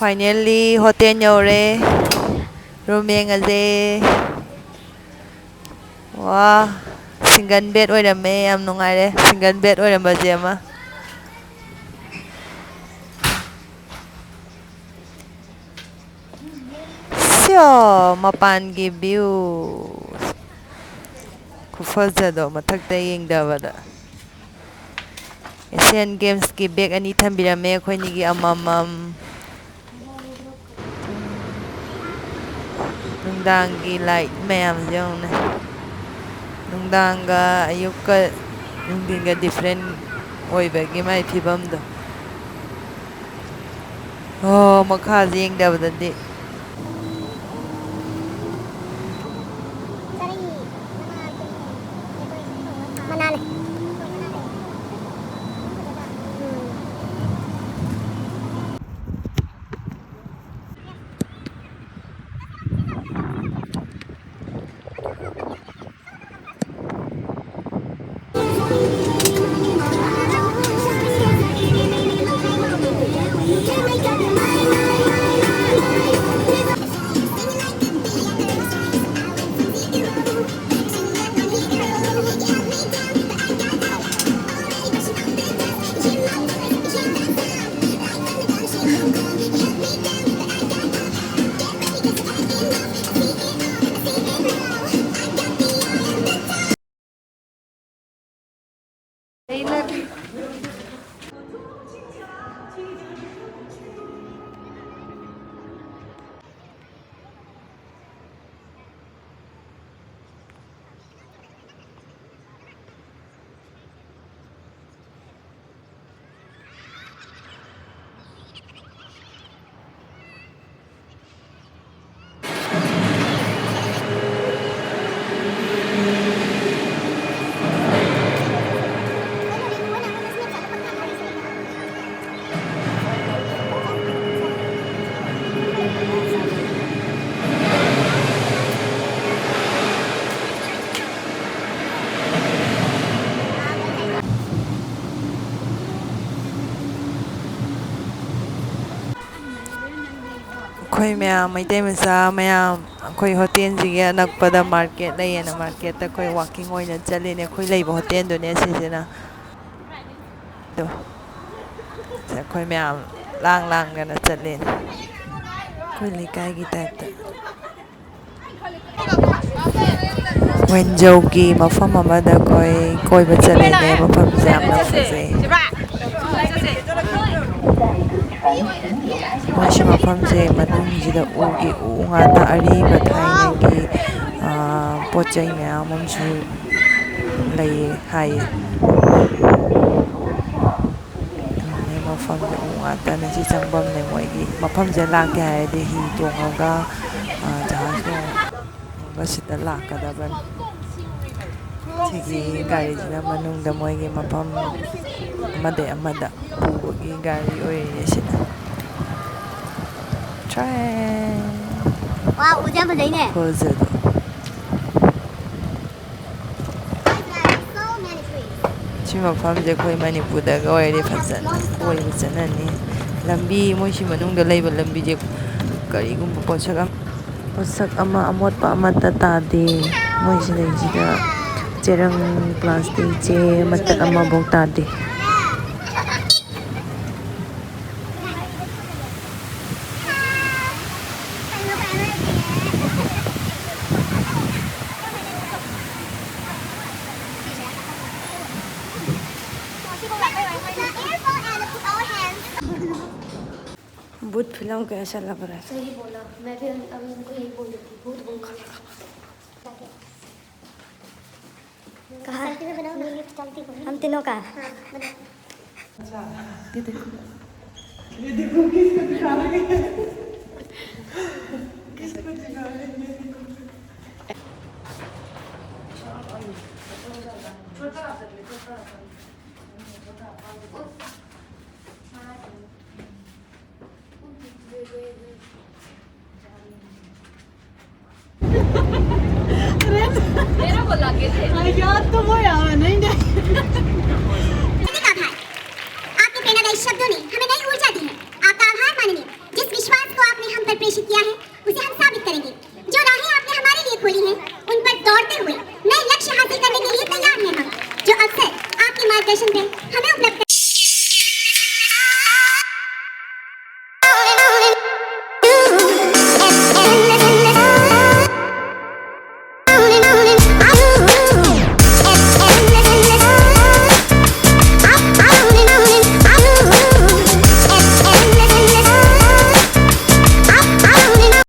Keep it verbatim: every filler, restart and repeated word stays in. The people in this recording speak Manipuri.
Finally, hotel ꯌꯧꯔꯦ꯫ Room ꯌꯦꯡꯉꯁꯦ꯫ ꯋꯥ, single bed ꯑꯣꯏꯔꯝꯃꯦ꯫ ꯌꯥꯝ ꯅꯨꯡꯉꯥꯏꯔꯦ, single bed ꯑꯣꯏꯔꯝꯕꯁꯦ ꯑꯃ꯫ ꯁꯤꯌꯣ, ꯃꯄꯥꯟꯒꯤ view ꯈꯨꯐꯖꯗꯣ ꯃꯊꯛꯇ ꯌꯦꯡꯊꯕꯗ꯫ Asian Gamesꯀꯤ bag ꯑꯅꯤ ꯊꯝꯕꯤꯔꯝꯃꯦ, ꯑꯩꯈꯣꯏꯅꯤꯒꯤ ꯑꯃꯃꯝ꯫ ꯅꯨꯡꯗꯥꯡꯒꯤ light ꯃꯌꯥꯝꯁꯦ ꯌꯦꯡꯉꯨꯅꯦ꯫ ꯅꯨꯡꯗꯥꯡꯒ ꯑꯌꯨꯛꯀ ꯅꯨꯡꯊꯤꯟꯒ different ꯑꯣꯏꯕꯒꯤ ꯃꯥꯏ ꯐꯤꯕꯝꯗꯣ꯫ ꯑꯣ, ꯃꯈꯥꯁꯦ ꯌꯦꯡꯊꯕꯗꯗꯤ꯫ ꯃꯅꯥꯅꯦ꯫ ꯎꯝ꯫ ꯑꯩꯈꯣꯏ ꯃꯌꯥꯝ, ꯃꯩꯇꯩ ꯃꯆꯥ ꯃꯌꯥꯝ, ꯑꯩꯈꯣꯏ ꯍꯣꯇꯦꯜꯁꯤꯒꯤ ꯑꯅꯛꯄꯗ ꯃꯥꯔꯀꯦꯠ ꯂꯩꯌꯦꯅ, ꯃꯥꯔꯀꯦꯠꯇ ꯑꯩꯈꯣꯏ ꯋꯥꯛꯀꯤꯡ ꯑꯣꯏꯅ ꯆꯠꯂꯤꯅꯦ꯫ ꯑꯩꯈꯣꯏ ꯂꯩꯕ ꯍꯣꯇꯦꯜꯗꯨꯅꯦ ꯁꯤꯁꯤꯅ꯫ ꯑꯗꯣ ꯁꯦ ꯑꯩꯈꯣꯏ ꯃꯌꯥꯝ ꯂꯥꯡ ꯂꯥꯡꯗꯅ ꯆꯠꯂꯤꯅꯦ, ꯑꯩꯈꯣꯏ ꯂꯩꯀꯥꯏꯒꯤ ꯇꯥꯏꯞꯇ꯫ ꯋꯦꯟꯖꯧꯒꯤ ꯃꯐꯝ ꯑꯃꯗ ꯑꯩꯈꯣꯏ ꯀꯣꯏꯕ ꯆꯠꯂꯤꯅꯦ꯫ ꯃꯐꯝꯁꯦ ꯌꯥꯝꯅ ꯐꯖꯩ꯫ ꯃꯣꯏꯁꯤ ꯃꯐꯝꯁꯦ ꯃꯅꯨꯡꯁꯤꯗ ꯎꯒꯤ ꯎ ꯉꯥꯛꯇ, ꯑꯔꯤꯕ ꯊꯥꯏꯅꯒꯤ, ꯑꯥ, ꯄꯣꯠ ꯆꯩ ꯃꯌꯥꯝ ꯑꯃꯁꯨ ꯂꯩꯌꯦ ꯍꯥꯏꯌꯦ꯫ ꯃꯐꯝꯁꯦ ꯎ ꯉꯥꯛꯇꯅꯦ꯫ ꯁꯤ ꯆꯪꯐꯝꯅꯦ ꯃꯣꯏꯒꯤ꯫ ꯃꯐꯝꯁꯦ ꯂꯥꯛꯀꯦ ꯍꯥꯏꯔꯗꯤ ꯍꯤ ꯇꯣꯡꯉꯒ, ꯑ, ꯖꯍꯥꯖ ꯇꯣꯡꯉꯒ ꯁꯤꯗ ꯂꯥꯛꯀꯗꯕꯅꯤ꯫ ꯁꯤꯒꯤ ꯒꯥꯔꯤꯁꯤꯅ ꯃꯅꯨꯡꯗ ꯃꯣꯏꯒꯤ ꯃꯐꯝ ꯑꯃꯗꯒꯤ ꯑꯃꯗ ꯄꯨꯕꯒꯤ ꯒꯥꯔꯤ ꯑꯣꯏꯔꯤꯅꯦ ꯁꯤꯅ꯫ Train꯫ ꯋꯥ, ꯎꯁꯦ ꯌꯥꯝ ꯐꯖꯩꯅꯦ꯫ ꯈꯨꯐꯖꯗꯣ꯫ ꯁꯤ ꯃꯐꯝꯁꯦ ꯑꯩꯈꯣꯏ ꯃꯅꯤꯄꯨꯔꯗꯒ ꯑꯣꯏꯔꯗꯤ ꯐꯖꯅ ꯀꯣꯏꯕ ꯆꯠꯅꯅꯤ꯫ ꯂꯝꯕꯤ, ꯃꯣꯏꯁꯤ ꯃꯅꯨꯡꯗ ꯂꯩꯕ ꯂꯝꯕꯤꯁꯦ ꯀꯔꯤꯒꯨꯝꯕ ꯄꯣꯠꯁꯛ ꯑꯃ, ꯄꯣꯠꯁꯛ ꯑꯃ ꯑꯃꯣꯠꯄ ꯑꯃꯠꯇ ꯇꯥꯗꯦ꯫ ꯃꯣꯏꯁꯤꯗꯩꯁꯤꯗ ꯆꯦꯔꯪ, ꯄ꯭ꯂꯥꯁꯇꯤꯛ, ꯆꯦ ꯃꯇꯠ ꯑꯃꯐꯥꯎ ꯇꯥꯗꯦ꯫ भूत फिल्म कैसा लग रहा है? सही बोला, मैं भी अभी उनको यही बोल रही थी, भूत बोल। कहाँ? हम तीनों का। हाँ, बनाओ। अच्छा, ये देखो। ये देखो, किसको दिखा रहे हैं? किसको दिखा रहे हैं? ये देखो। छोटा वाला, छोटा वाला। याद तो वो यार नहीं। धन्यवाद है। आपके प्रेरणादायी शब्दों ने हमें नई ऊर्जा दी है। आपका आभार माननीय। जिस विश्वास को आपने हम पर प्रेषित जो अवसर आपके मार्गदर्शन में हमें उपलब्ध